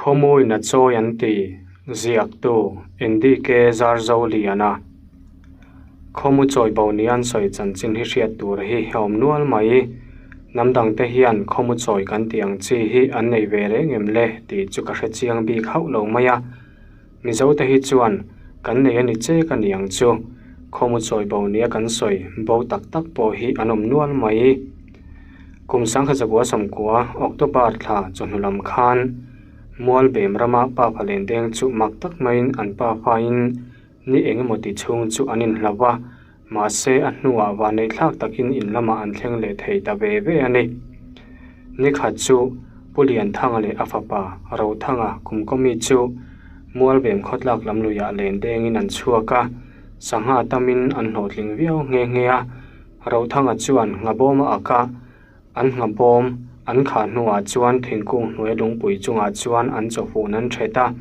Khawmuin a chawi an ti, ziaktu NDK Zarzoliana. Khawmu chawi bo nia an sawi chanchin hi hriat tur hi a awm nual mai. Hnam dangte hian khawmu chawi kan tih ang chi hi an nei ve reng em le tih chu ka hre chiang bik hauh lo mai a. Mizote hi chuan kan nei a ni chek a ni ang chu. Khawmu chawi bo nia kan sawi bo tak tak pawh hi an awm nual mai. Kum sangkhat zakua sawmkua October thla chawhnu lam khan Mualbem rama pa palen deng chu mak tak maiin an pa fain ni eng emaw ti chhung chu an inhlauh a, mahse a hnuah vanneihthlak takin in lamah an thleng leh thei ta ve ve a ni. Nikhat chu Pu Lianthanga leh a fapa Rothanga Kumkawmi chu Mualbem khawtlak lam luiah len dengin an chhuak a, sangha tamin an hlawhtling viau nghe nghe a. Rothanga chuan nghabawm a ak a, an nghabawm an khah hnuah chuan thingkung hnuai lungpui chungah chuan an chawfun an thet a,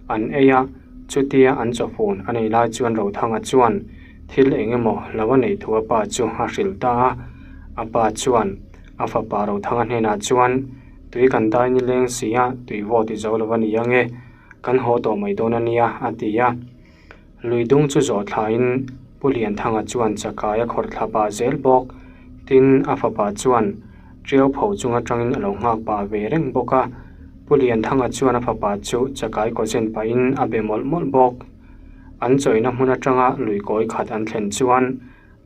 an ei a, chutia an chawfun a nei lai chuan Rothanga chuan thil eng emaw lo a neih thu a pa chu a hrilh ta a, a pa chuan a fapa Rothanga hnenah chuan tui kan dai ni leng si a, tui vawt i zo lo a ni ange, kan haw tawh mai dawn a nia a ti a. Lui dung chu zawh thlaiin Pu Lianthanga chuan chakai a khawrh thla pah zel bawk. Tin, a fapa chuan Tiau pho chung atangin a lo nghak pah ve reng bawk a. Pu Lianthanga chuan a fapa chu chakai kaw zen pahin a be mawlh mawlh bawk. An chawina hmun atanga lui kawi khat an thlen chuan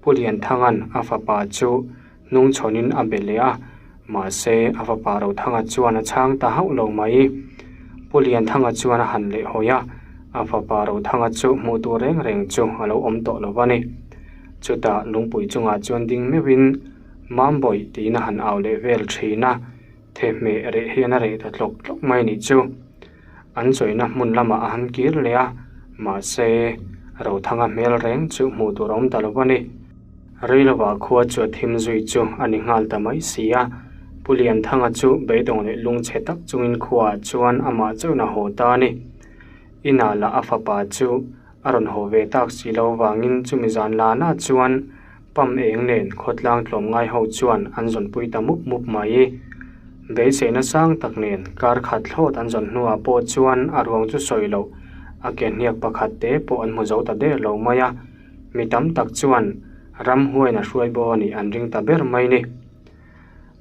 Pu Lianthanga'n a fapa chu hnungchhawnin a be leh a, mahse a fapa Rothanga chuan a chhang ta hauh lo mai. Pu Lianthanga chuan a han lehhawi a, a fapa Rothanga chu hmuh tur reng reng chu a lo awm tawh lo va ni. Chutah lungpui chungah chuan ding meuhin Mambawih tiin a han au leh vel thin a, thehmeh reh hian a reh ta tlawk tlawk mai nih chu. An chawina hmun lamah a han kir leh a, mahse Rothanga hmel reng chu hmuh tur a awm ta lo va ni. Reilovah khua chu a thim zui chu a ni nghal ta mai si a, Pu Lianthanga chu beidawng leh lungchhe tak chungin khuaah chuan amah chauhin a haw ta a ni. Inah lah a fapa chu a rawn haw ve tak si lo vangin chumi zan lana chuan pam eng nen khawtlang tlawmngai ho chuan an zawnpui ta mup mup mai. Beiseina sang tak nen kar khat thlawt an zawn hnuah pawh chuan a ruang chu sawi loh a ke hniak pakhat te pawh an hmu zo ta der lo mai a. Mi tam tak chuan ramhuaiin a hruai bo a nih an ring ta ber mai ni.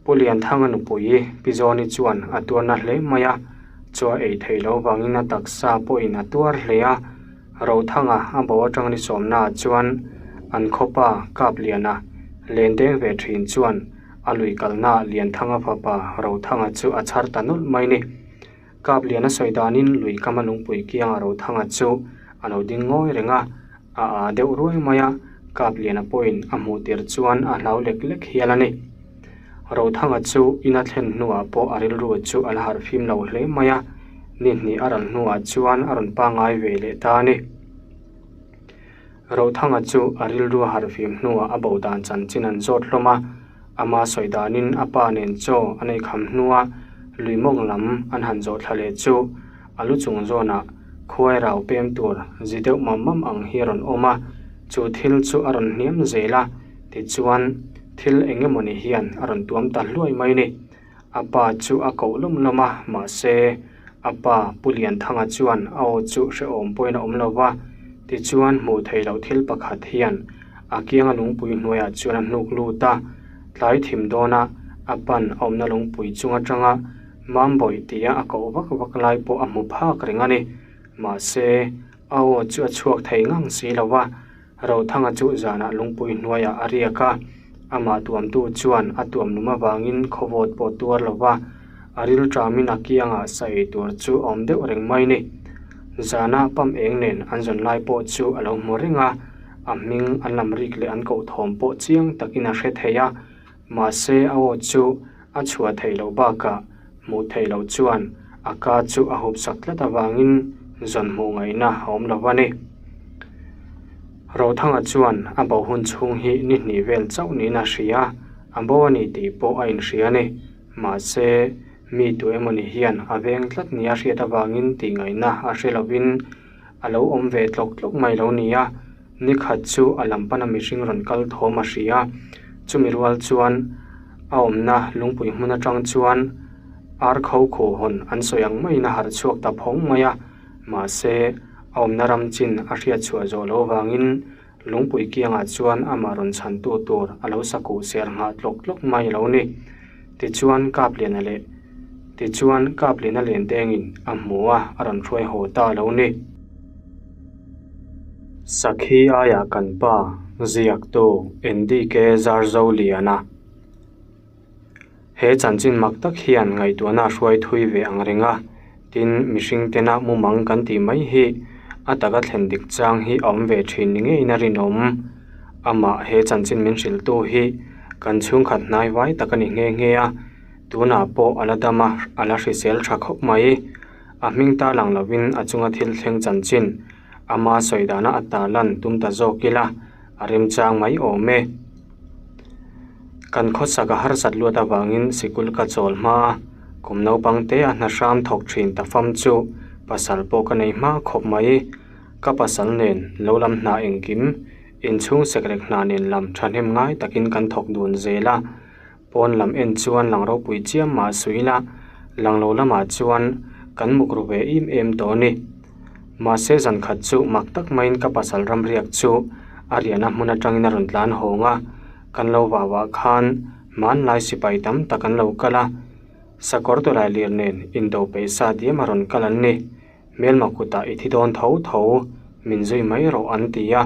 Pu Lianthanga nupui Pi Zawni chuan a tuarna hle mai a, chaw a ei theih loh vangin a taksa pawhin a tuar hle a. Rothanga a bo atang ni sawmnaah chuan an khawpa Kapliana len deng ve thin chuan a lui kalnaah Lianthanga fapa Rothanga chu a chhar ta nawlh mai ni. Kapliana sawi danin lui kama lungpui kianga Rothanga chu a lo ding ngawi reng a, a aa deuh ruai mai a, Kapliana pawhin a hmuh tir chuan a hlau lek lek hial a ni. Rothanga chu in a thlen hnuah pawh a rilru chu a la harh fim lo hle mai a, ni hnih a ral hnuah chuan a rawn pangngai ve leh ta a ni. Rothanga chu a rilru a harh fim hnuah a bo dan chanchin an zawt hlawm a, ama sawi danin a pa nen chaw a nei kham hnua lui mawng lam an han zawh thla leh chu a lu chung zawnah khuai rau pem tur zi deuh mam mam ang hi a rawn awm a, chu thil chu a rawn hniam zel a, tichuan thil eng emawni hian a rawn tuam ta hluai mai ni. A pa chu a koh lawm lawm a, mahse a pa Pu Lianthanga chuan a aw chu hrehawm pawhin a awm lo va, tichuan hmuh theih loh thil pakhat hian a kianga lungpui hnuaiah chuan a hnuk lut a, tlai thim dawna a pan a awmna lungpui chung atanga Mambawih tia a koh vak vak lai pawh a hmu phak reng a ni. Mahse a aw chu a chhuak thei ngang si lo va, Rothanga chu zanah lungpui hnuaiah a riak a, amah tuamtu chuan a tuam lum avangin khawvawt pawh tuar lo va, a rilṭamin a kiangah sa ei tur chu a awm deuh reng mai ni. Zana pam eng nen an zawn lai pawh chu a lo hmu reng a, a hming an lam rik leh an koh thawm pawh chiang takin a hre thei a, mahse a aw chu a chhuah theih loh bakah hmuh theih loh chuan a ka chu a hup sak tlat avangin zawn hmuh ngaihna a awm lo a ni. Rothanga chuan a bo hun chhung hi ni hnih vel chauh niin a hria, a bo a ni tih pawh a inhria a ni. Mahse, mi tu emawni hian a veng tlat nia hriat avangin tih ngaihna a hre lovin a lo awm ve tlawk tlawk mai lo ni a, ni khat chu a lam pana mihring rawn kal thawm a hria. Chumi rual chuan a awmna lungpui hmun atang chuan Ar kho khuh hawn an sawi ang maiin a harh chhuak ta phawng mai a, mahse, a awmna ram chin a hriat chhuah zawh loh avangin lungpui kiangah chuan amah rawn chhantu tur a lo sa kuh ser nghah tlawk tlawk mai a lo ni. Tichuan, Kapliana leh Tichuan, Kapliana Lentengin a hmu a, a rawn hruai haw ta a lo ni. Sakhi aiah kan pa ziaktu NDK Zarzoliana. He chanchin mak tak hian ngaihtuahna a hruai thui ve ang reng a, tin mihring tena mumang kan tih mai hi a taka thlen dik chang hi a awm ve thin ni ngeiin a rinawm. Amah he chanchin min hrilhtu hi kan chhungkhat hnai vai tak a ni nghe nghe a, tunah pawh a la dam a, a la hrisel tha khawp mai. A hming ta lang lovin a chunga thil thleng chanchin ama sawi dana a ta lan tum ta zawk ila a remchang mai awm e. Kan khawsak a harsat luat avangin sikul ka chawl hma a, kum naupang te a hna hram thawk thin ta fam chu pasal pawh ka nei hma khawp mai. Ka pasal nen lo lam hna engkim, inchhung sekrek hna nen lam thahnem ngai takin kan thawk dun zel a, pawn lam en chuan lang ropui chiam mah suih ila, lang lo lamah chuan kan muk ru ve em em tawh a ni. Mahse zan khat chu mak tak maiin ka pasal ramriak chu a riahna hmun atangin a rawn tlan hawng a, kan lo vah vah khan hmanlai sipai tam tak an lo kal a, sakawr tawlai lir nen indo peih sa diam a rawn kal an ni. Hmelma kutah i thi dawn tho tho, min zui mai rawh an ti a,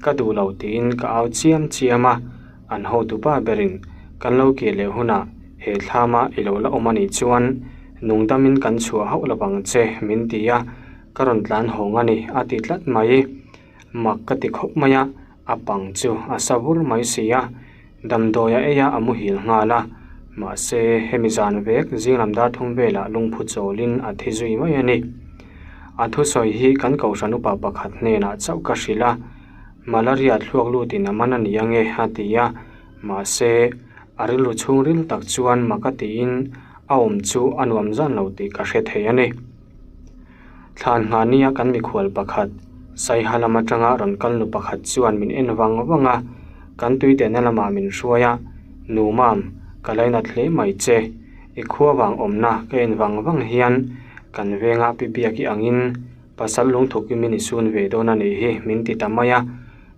ka duh lo tiin ka au chiam chiam a, an hotu pa berin kan lo kir leh hunah he thlama i lo la awm a nih chuan nungdamin kan chhuah hauh lo vang che min ti a, ka rawn tlan hawng a ni a ti tlat mai. Mak ka ti khawp mai a, a pang chu a sa vur mai si a, damdawi a ei a a muhil nghal a, mahse hemi zan vek zinglam dar thum velah lungphu chawlin a thi zui mai a ni. A thusawi hi kan kohhran upa pakhat hnenah chauh ka hrilh a, malaria thluak lutin a man a ni ange a ti a, mahse a rilru chhungril tak chuan mak a tiin a awm chu a nuam zan lo tih ka hre thei a ni. Thlan nghah nia kan mikhual pakhat, Saiha lam atanga rawn kal nu pakhat chuan min en vang vang a, kan tuitehna lamah min hruai a, Nu Mam, ka lainat hle mai che, i khua vang awmna ka en vang vang hian kan venga pi biak i angin pasal lungthuk i min i sun ve dawn a nih hi min ti ta mai a,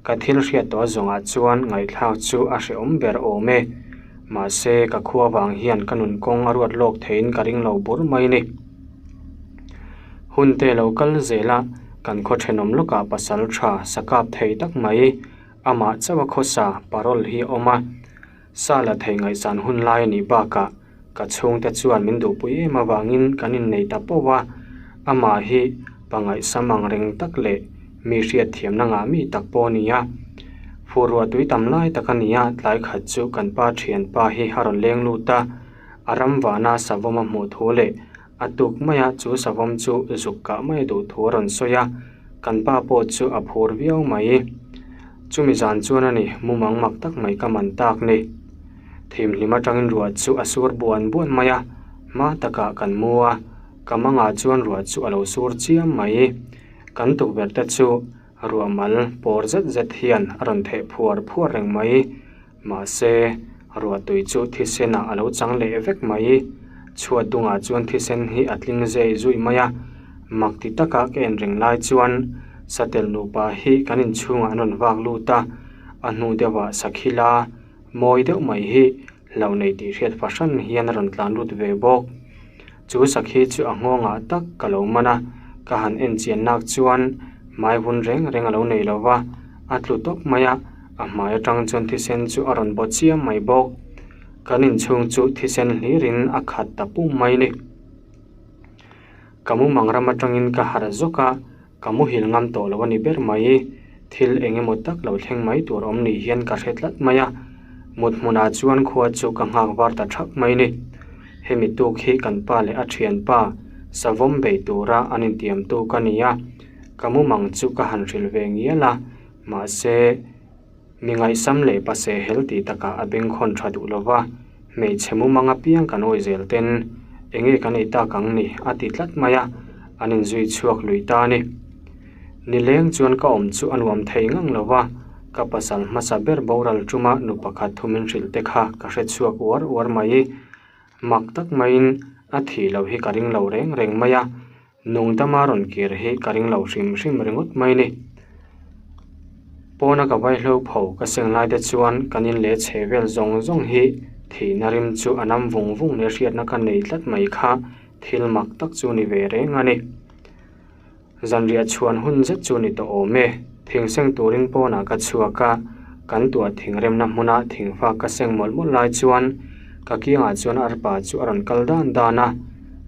ka thil hriat tawh zawngah chuan ngaihthlak chu a hrehawm ber awm e, mahse ka khua vang hian ka nun kawng a ruat lawk theiin ka ring lo bur mai ni. Hun te lo kal zel a, kan khaw thenawm lawkah pasal tha sa kap thei tak mai, amah chauh a khawsa parole hi a awm a. Sa la thei ngaihsan hun lai a nih bakah ka chhungte chuan min duhpui em avangin kan innei ta pawh a, amah hi pangaihsam ang reng tak leh mi hriatthiamna ngah mi tak pawh a ni a. Fur ruah tui tam lai tak a ni a, tlai khat chu kan pa thianpa hi a rawn leng lut a, a ram vana savawm a hmuh thu leh a tuk mai a, chu savawm chu zuk kah mai a duh thu a rawn sawi a, kan pa pawh chu a phur viau mai. Chumi zan chuan a ni, mumang mak tak mai ka man tak ni. Thimhlim atangin ruah chu a sur buan buan mai a, hma takah kan mu a, ka mangah chuan ruah chu a lo sur chiam mai. Kan tukverh te chu ruah mal pawr zet zet hian a rawn theh phuar phuar reng mai. Mahse, ruahtui chu thisenah a lo chang leh vek mai. Chhuat dungah chuan thisen hi a tling zei zui mai a, mak ti taka ka en reng lai chuan satel nupa hi kan inchhungah an rawn vak lut a, a hnu deuhah sakhila mawi deuh mai hi hlauh nei tih hriat fahran hian a rawn tlan lut ve bawk. Chu sakhi chu a nghawngah tak ka lo man a, ka han en chian nak chuan hmai vun reng reng a lo nei lo va, a tlu tawp mai a, a hmai atang chuan thisen chu a rawn baw chiam mai bawk. Kan inchhung chu thisen hlirin a khat ta pum mai ni. Ka mumang ram atangin ka harh zawk a, Ka muhil ngam tawh lo a ni ber mai. Thil eng emaw tak lo thleng mai tur awm ni hian ka hre tlat mai a. Mut hmunah chuan khua chu ka nghak var ta thak mai ni. Hemi tuk hi kan pa leh a thianpa savawm bei tura an intiamtu ka ni a. Ka mumang chu ka han hrilh ve ngial a, mahse, Mi ngaihsam leh pase hel tih takah a bengkhawn tha duh lova, hmeichhe mumang apiang kan awi zel ten enge kan ei tak ang ni a ti tlat mai a, an inzui chhuak lui ta a ni. Nileng chuan ka awm chu a nuam thei ngang lova, ka pasal hmasa ber boral tuma nu pakhat thu min hrilh te kha ka hre chhuak uar uar mai. Mak tak maiin A thih loh hi ka ring lo reng reng mai a, nung dama rawn kir hi ka ring lo hrim hrim ringawt mai ni. Pawna ka vaihlo pho ka seng lai te chuan kan in leh chhe vel zawng zawng hi thihna rim chu a nam vung vung leh hriatna ka nei tlat mai kha thil mak tak chu ni ve reng a ni. Zanriah chhuan hun zet chu ni tawh awm e. Thing seng turin pawnah ka chhuak a, kan tuah thing remna hmuna thingfa ka seng mawlh mawlh lai chuan ka kiangah chuan arpa chu a rawn kal dan dan a,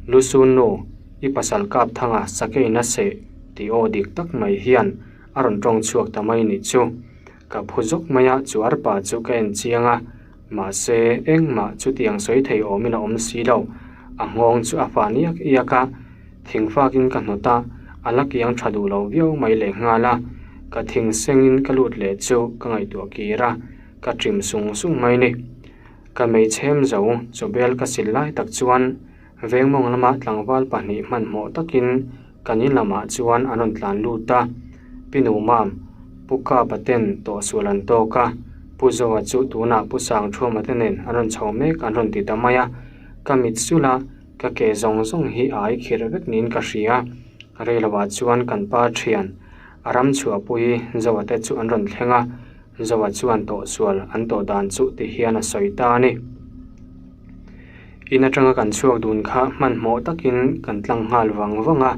Lusun nu, i pasal kap thanga sakei na seh tih aw dik tak mai hian a rawn tawng chhuak ta mai nih chu. Ka phu zawk mai a, chu arpa chu ka en chiang a, mahse engmah chutiang sawi thei awmin a awm si lo. A nghawng chu a fan iak iak a. Thing fakin ka hnawt a, a la kiang tha duh lo viau mai leh nghal a, ka thing sengin ka lut leh chu ka ngaihtuah kir a, ka ṭim sung sung mai ni. Ka mei chhem zo chawbel ka sil lai tak chuan vengmawng lama tlangval pahnih hmanhmawh takin kan in lamah chuan an rawn tlan lut a, Pi Numam, Pu Kapa ten tawhsual an tawk a, Pu Zoa chu tunah Pu Sangthuama te nen an rawn chho mek an rawn ti ta mai a, ka mit sulh a, Ka ke zawng zawng hi a ai khirh vek niin ka hria. Reiloah chuan kan pa thian a ram chhuahpui Zoa te chu an rawn thleng a, Zoa chuan tawhsual an tawh dan chu ti hian a sawi ta a ni. In atanga kan chhuak dun kha hmanhmawh takin kan tlang nghal vang vang a,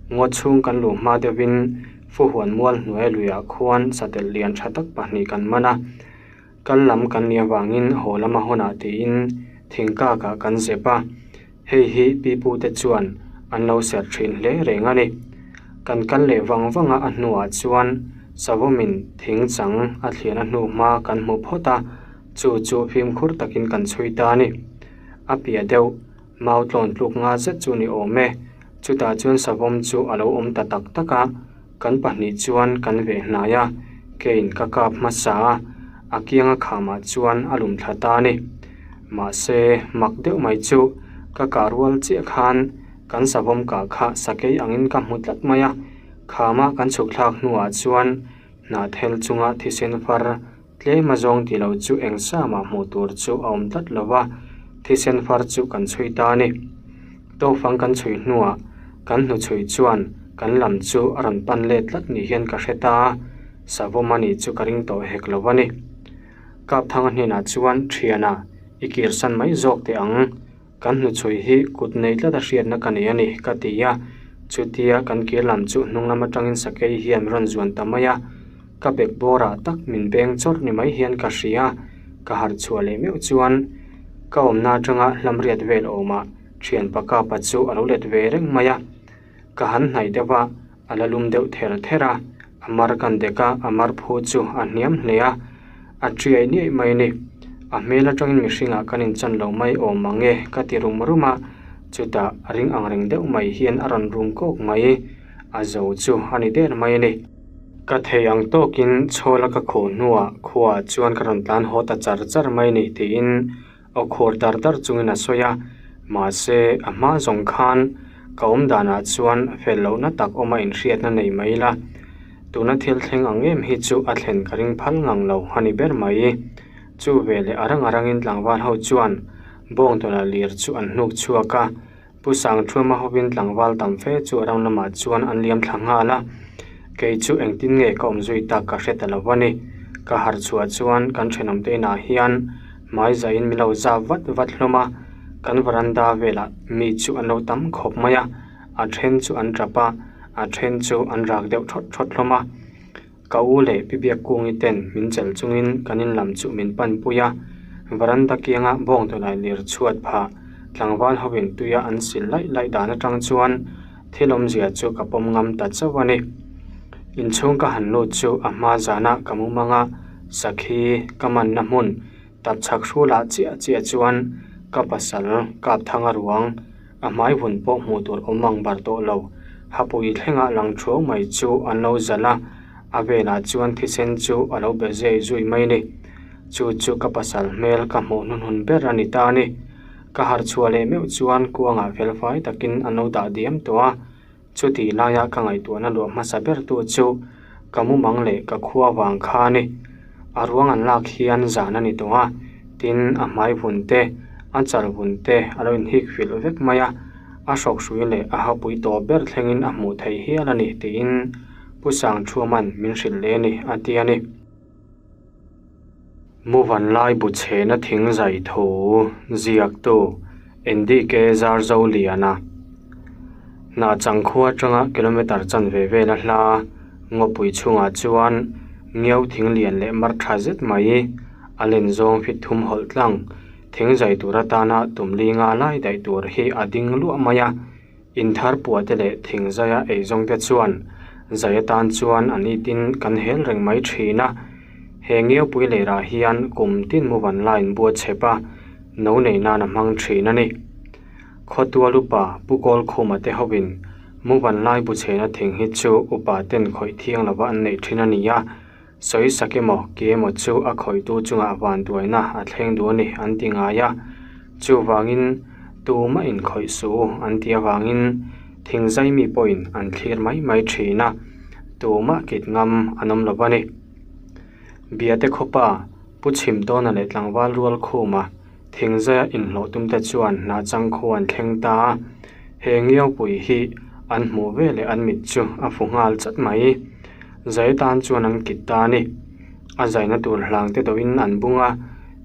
ngaw chhung kan luh hma deuhin Fuhuan mual hnuai luiah khuan satel lian tha tak pahnih kan man a. Kal lam kan nih avangin haw lama hawnah tiin thingkakah kan zep a, hei hi pipute chuan an lo serh thin hle reng a ni. Kan kal leh vang vang a, a hnuah chuan savawmin thing chang a thlian a hnu hma kan hmu phawt a, chu chu fimkhur takin kan chhui ta a ni. A piah deuh mau tlawn tluk nga zet chu ni awm e, chutah chuan savawm chu a lo awm ta tak tak a. Kan pahnih chuan kan veh hnai a, keiin ka kap hmasa a, a kianga khamah chuan a lum thla ta a ni. Mahse, mak deuh mai chu ka kah rual chiah khan kan savawm kah kha sakei angin ka hmu tlat mai a, khama kan chhuk thlak hnuah chuan hnahthel chunga thisen far tlem a zawng tih loh chu eng samah hmuh tur chu a awm tlat lo va, thisen far chu kan chhui ta a ni. Tawkfang kan chhui hnuah kan hnuchhui chuan kan lam chu a rawn pan let tlat ni hian ka hre ta a, savawm a nih chu ka ring tawh hek lo a ni. Kapthanga hnenah chuan Thiana, i kirsan mai zawk teh ang. Kan hnuchhui hi kut nei tlat a hriatna ka nei a ni, ka ti a. Chutia kan kir lam chu hnung lam atangin sakei hian rawn zuan ta mai a. Ka bek bawrah tak min beng chawrh ni mai hian ka hria. Ka harh chhuah leh meuh chuan ka awmna atanga hlamriat vel awmah thian pakapa chu a lo let ve reng mai a. Ka han hnaih deuh a, a la lum deuh ther ther a, a mar kan dek a, a mar phu chu a hniam hle a, a chiai niaih mai a ni. A hmel atangin mihringah kan inchan lo mai awm ang e ka ti rum rum a, chutah a ring ang reng deuh mai hian a rawn rum kawk mai, a zo chu a ni der mai a ni. Ka thei ang tawkin chhawla ka khuh hnuah khuaah chuan ka rawn tlan haw ta char char mai a ni tiin Aw khur dar dar chungin a sawi a, mahse a hma zawng khan ka awm danah chuan fel lohna tak awma inhriatna nei mai ila, tuna thil thleng ang em hi chu a thlen ka ring phal ngang lo a ni ber mai. Chu veleh a rang a rangin tlangval ho chuan bawngtawla lir chu an hnuk chhuak a, Pu Sangthuama hovin tlangval tam fe chu a ram lamah chuan an liam thla nghal a, kei chu engtin nge ka awm zui tak ka hre ta lo a ni. Ka harh chhuah chuan kan thenawmte inah hian hmai zaiin min lo zap vat vat hlawm a, kan varanda velah mi chu an lo tam khawp mai a, a then chu an tap a, a then chu an rak deuh thawt thawt hlawm a. Ka u leh Pi Biakkungi ten min chelh chungin kan in lam chu min pan pui a, varanda kianga bawngtawlai lir chhuat phah tlangval hovin tuia an sil laih laih dan atang chuan thil awmzia chu ka pawm ngam ta chauh a ni. Inchhung ka han lut chu a hma zana ka mumanga sakhi ka manna hmun Tapchhak hrulah chiah chiah chuan ka pasal kap thang a ruang, a hmai vun pawh hmuh tur awm ang bar tawh lo. Hapui thlengah lang thuau mai chu an lo zalh a, a velah chuan thisen chu a lo be zui zui mai ni. Chu chu ka pasal hmel ka hmuh hnuhnun ber a ni ta a ni. Ka harh chhuah leh meuh chuan kuangah felfai takin an lo dah diam tawh a. Chutih laia ka ngaihtuahna luah hmasa bertu chu ka mumang leh ka khua vang kha a ni. A ruang an lak hian zan a ni tawh a, tin a hmai vun te, A chal vun te a lo inhik filh vek mai a, a hrawk hrui leh a hapui tawp ber thlengin a hmuh theih hial a ni tiin Pu Sangthuama'n min hrilh leh a ni a ti a ni. Muvanlai bu chhehna thing zai thu ziaktu NDK Zarzoliana Hnahchang khua atanga kilometre chanve vela hla ngawpui chhungah chuan ngiau thing lian leh mar tha zet mai a len zawng fit thum hawlh tlang thing zai tur atana tum li nga lai daih tur hi a ding luah mai a. Inthar puahte leh thing zaia eizawngte chuan zai atan chuan an itin kan hel reng mai thin a. He ngiaupui leirah hian kum tin muvan line bua chhep a, no nei nan a hmang thin a ni. Khawtual upa Pu Kawlkhuma te hovin muvan lai bu chhehna thing hi chu upa ten khawih thiang lova an neih thin a ni a, Sawi sak emaw ke emaw chu a khawihtu chungah vanduaina a thleng duh a ni an ti ngai a, chuvangin tumah inkhawih suh u an ti avangin thingzai mi pawhin an thlir mai mai thin a, tumah kit ngam an awm lo a ni. Biate khawpa Pu Chhimtawna leh tlangval rual khuma thingzaia inhlawh tumte chuan hnahchang khu an thleng ta a, he ngiaupui hi an hmuh veleh an mit chu a fu nghal chat mai. Zai tan chuan an kit ta a ni. A zaina tur hlang te deuhin an bung a,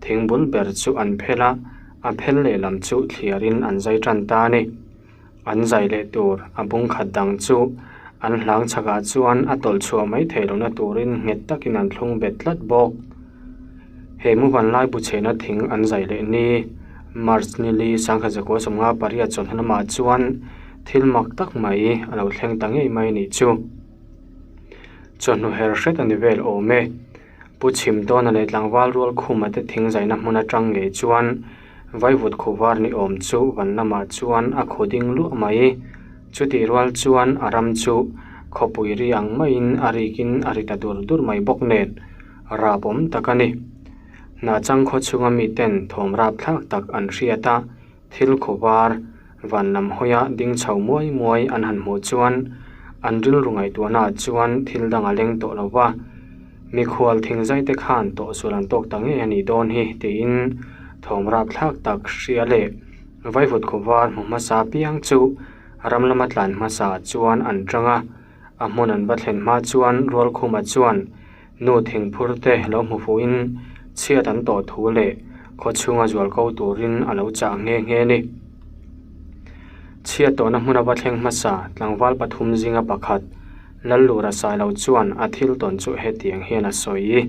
thing bul ber chu an phel a, a phel lehlam chu thliarin an zai tan ta a ni. An zai leh tur a bung khat dang chu an hlang chhakah chuan a tawlh chhuah mai theih lohna turin nghet takin an thlung bet tlat bawk. He muvan lai bu chhehna thing an zai leh ni March ni li sangkhat zakua sawmnga pariat chawhnu lamah chuan thil mak tak mai a lo thleng ta ngei mai a nih chu. Chawhnu her hret a ni vel awm e. Pu Chhimtawna leh tlangval rual khuma te thing zaina hmun atang ngei chuan vaivut khuvar ni awm chu van lamah chuan a khaw ding luah mai. Chutih rual chuan a ram chu khawpui ri ang maiin a rikin a ri ta dur dur mai bawk nen rap awm tak a ni. Hnahchang khaw chhunga miten thawm rap thlak tak an hriat a, Thil khuvar van lam hawia ding chho muai muai an han hmuh chuan an rilru ngaihtuahnaah chuan thil dang a leng tawh lo va, mikhual thingzai te khan tawhsual an tawk ta ngei a nih dawn hi tiin thawm rapthlak tak hria leh vaivut khuvar hmu hmasa piang chu ram lama tlan hmasa chuan an tang a, a hmun an va thlen hma chuan Rualkhuma chuan Nu thingphur te lo hmu fuhin chhiat an tawh thu leh khaw chhunga zual ko turin a lo chah nghe nghe a ni. Chhiat tawhna hmuna va thleng hmasa tlangval pathum zinga pakhat Lallura Sailo chuan a thil tawn chu hetiang hian a sawi.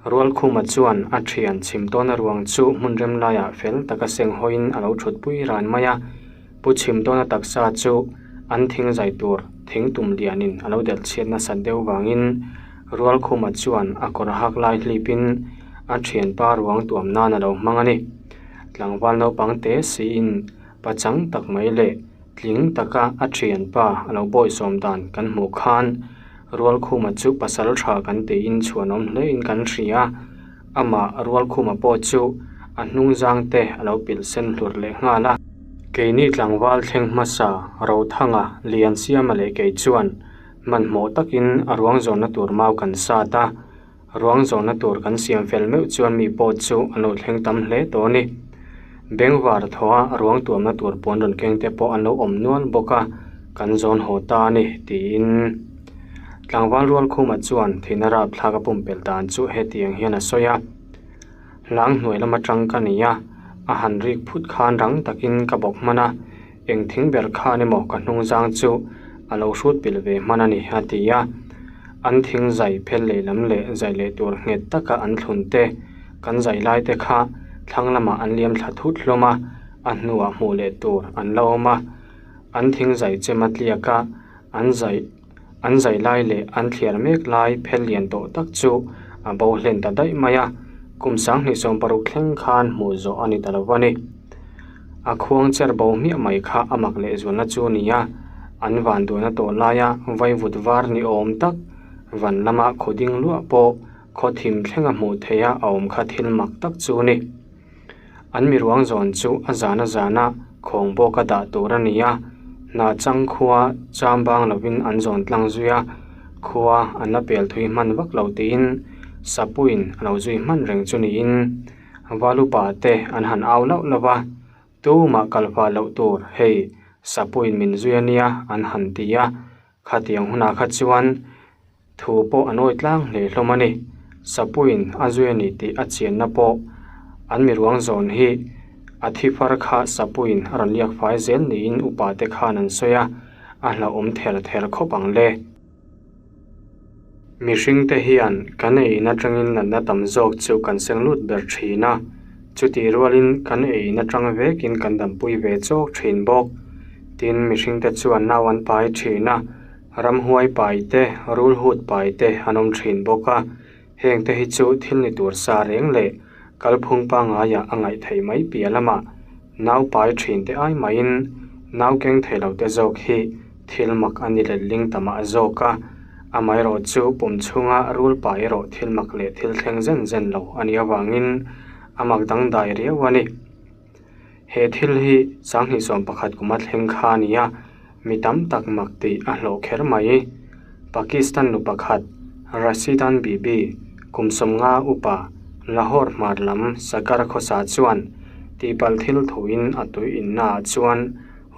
Rualkhuma chuan a thian chhim tawna ruang chu hmun rem laiah fel taka seng hawiin a lo thutpui ran mai a. Pu Chhimtawna taksa chu an thing zai tur thing tum lianin a lo delh chhiat nasat deuh vangin Rualkhuma chuan a kawr hak lai hlipin a thianpa ruang tuam nan a lo hmang a ni. Tlangval naupang te siin pachang tak mai leh tling taka a thianpa a lo bawisawm dan kan hmuh khan Rualkhuma chu pasal tha kan tiin chhuanawm hlein kan hria a, amah Rualkhuma pawh chu a hnung zang te a lo pilh sen hlur leh nghal a. Keini tlangval thleng hmasa Rothanga, Liansiama leh kei chuan hmanhmawh takin a ruang zawnna tur mau kan sat a, ruang zawnna tur kan siam fel meuh chuan mi pawh chu an lo thleng tam hle tawh a ni. Bengvar thaw a ruang tuamna tur puan rawn keng te pawh an lo awm nual bawk a, kan zawn haw ta a ni, tiin tlangval Rualkhuma chuan thihna rapthlak a pumpelh dan chu hetiang hian a sawi a. Hlang hnuai lam atang ka ni a, a han rik phut khan rang takin ka bawk hman a, eng thing ber khan emaw ka hnung zang chu a lo hrut pilh ve hman a ni, a ti a. An thing zai phel lehlam leh zai leh tur nghet taka an thlun te, kan zai lai te kha thlang lamah an liam thla thut hlawm a, a hnuah hmuh leh tur an la awm a. An thing zai chem a tliak a, an zai. An zai lai leh an thliar mek lai phel lian tawh tak chu a bo hlen ta daih mai a, kum sanghnih 60 thleng khan hmuh zawh a ni ta lo va ni. A khuang cher bo hmiah mai kha a mak leh zualna chu a ni a, an van duhna tawh laia vaivut var ni awm tak van lama khaw ding luah pawh khaw thim thlenga hmuh theiha a awm kha thil mak tak chu a ni. An mi ruang zawn chu a zan a zan a khawng bawk a dah tur a ni a, hna chang khua cham bang lovin an zawn tlang zui a, khua an la pel thui hman vak lo tiin Sapuiin a lo zui hman reng chu niin. Valupa te an han au lauh lauh va, Tumah kal fah loh tur, hei Sapuiin min zui a nia an han ti a, khatiang hunah kha chuan thu pawh a nawi tlang hle hlawm a ni. Sapuiin a zui a ni tih a chianna pawh an miruang zawn hi a thi far kha Sapuiin a rawn liak fai zel niin upa te khan an sawi a, a hlauhawm ther ther khawp ang le. Mihring te hian kan ei in atangin natna tam zawk chu kan seng lut ber thin a, chutih rualin kan ei in atang vekin kan dampui ve chawk thin bawk. Tin, mihring te chuan nau an pai thin a, ramhuai pai te, rulhut pai te an awm thin bawk a, heng te hi chu thil ni tur sa reng leh kalphung pangaiah a ngaih theih mai piah lamah nau pai thin te ai maiin nau keng thei lo te zawk hi Thil mak a ni letling ta mah zawk a, amaherawh chu pum chhunga rul pa erawh thil mak leh thil thleng zen zen lo a nih avangin a mak dangdai riau a ni. He thil hi Sanghnih 11 kuma thleng kha a ni a, mi tam tak mak tih a hlawh kher mai. Pakistan nu pakhat Rashidan Bibi kum 50 upa Lahore hmar lam Sagar khawsa chuan tihpalh thil thuin a tui innaah chuan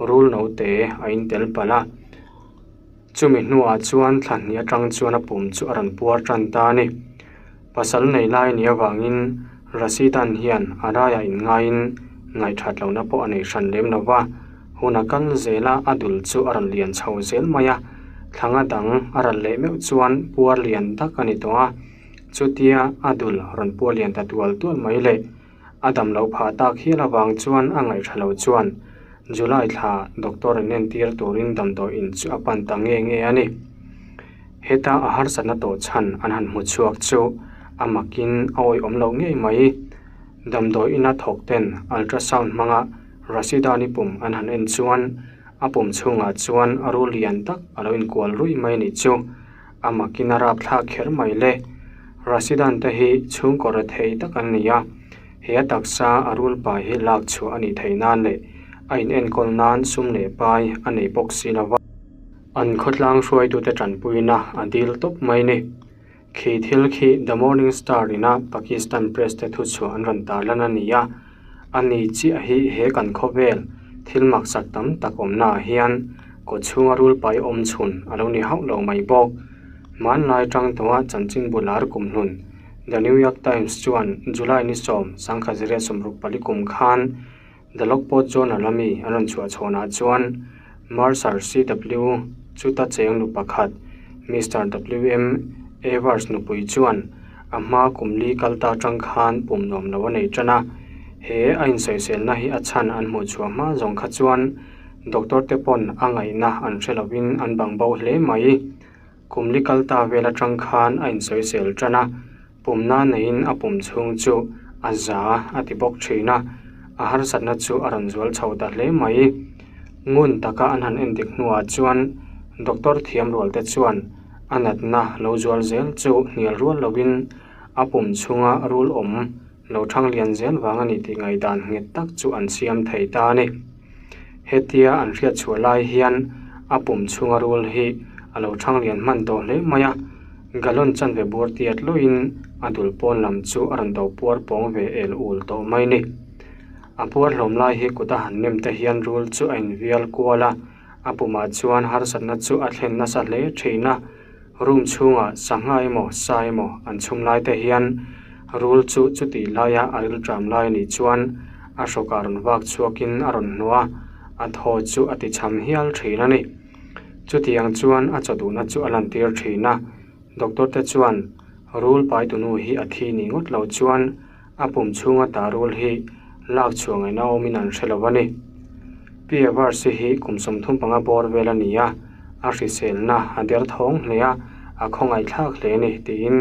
Rul note a in tel palh a, chumi hnuah chuan thla hnih atang chuan a pum chu a rawn puar tan ta a ni. Pasal nei lai nih avangin Rasidan hian a raiah inngaiin ngaihthat lohna pawh a nei hran lem lo va, hun a kal zel a, a dul chu a rawn lian chho zel mai a, thla nga dang a ral leh meuh chuan puar lian tak a ni tawh a, chutia a dul rawn puar lian ta tual tual mai le. A dam loh phah tak hial avang chuan a ngaihṭha lo chuan July thla doctor in entir turin damdawi in chu a pan ta nge nge a ni. Heta a harsatna tawh chhan an han hmu chhuak chu a makin a awihawm loh ngei mai. Damdawi ina thawk ten ultrasound hmanga Rashidani pum an han en chuan a pum chhungah chuan a rul lian tak a lo inkual ruih mai nih chu. A makin a rapthlak kher mai le. Rasidan te hi chhungkaw rethei tak an ni a, he a taksa a rul pai hi lak chhuah a nih theih nan leh a in enkawl nan sum leh pai a nei bawk si lo va. An khawtlang hruaitute tanpuina a dil tawp mai ni. Khi thil khi The Morning Star ina Pakistan Press te thuchhuah an rawn tarlan a ni a, a ni chiah hi he kan khawvel thil maksak tam tak awmnaah hian Kaw chhunga rul pai awm chhun a lo ni hauh lo mai bawk. Hmanlai tang tawha chanchin bu lar kum hlun The New York Times chuan July ni 10, 1964 kum khan The Lockport Journal a mi an rawn chhuah chhawnah chuan Mercer CW chuta cheng nu pakhat Mister WM Evers nupui chuan a hma kum li kal ta tang khan pum nuam lo a nei tan a, he a insawiselna hi a chhan an hmuh chhuah hma zawng kha chuan Doctor te pawn a ngaihna an hre lovin an bang bo hle mai. Kum li kal ta vel atang khan a insawisel tan a, pumna neiin a pum chhung chu a za a ti bawk thin a, a harsatna chu a rawn zual chho ta hle mai. Ngun taka an han endik hnuah chuan doctor thiam rual te chuan a natna lo zual zel chu hnial rual lovin a pum chhunga rul awm Lo thang lian zel vang a ni tih ngaihdan nghet tak chu an siam thei ta a ni. Hetia an hriat chhuah lai hian a pum chhunga rul hi a lo thang lian hman tawh hle mai a, gallon chanve bur tiat luiin a dul pawn lam chu a rawn do puar pawng ve el ul tawh mai ni. A puar hlawm lai hi kut a han nem te hian rul chu a invial kual a, a pumah chuan harsatna chu a thlen nasa hle thin a. Room chhungah sangha emaw sa emaw an chhum lai te hian rul chu chutih laia a rilṭam lai anih chuan a hrawkah rawn vak chhuakin a rawn hnuh a, a thaw chu a tichham hial thin a ni. Chutiang chuan a chaw duhna chu a lantir thin a, doctor te chuan rul paitunu hi a thi nih ngawt lo chuan A pum chhunga ta rul hi lak chhuah ngaihna awmin an hre lo a ni. Pi Evers-i hi kum 35 bawr vel a ni a, a hriselna a der thawng hle a, a khawngaihthlak hle a ni tiin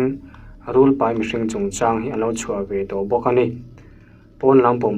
rul pai mihring chungchang hi an lo chhuah ve tawh bawk a ni. Pawn lam pum.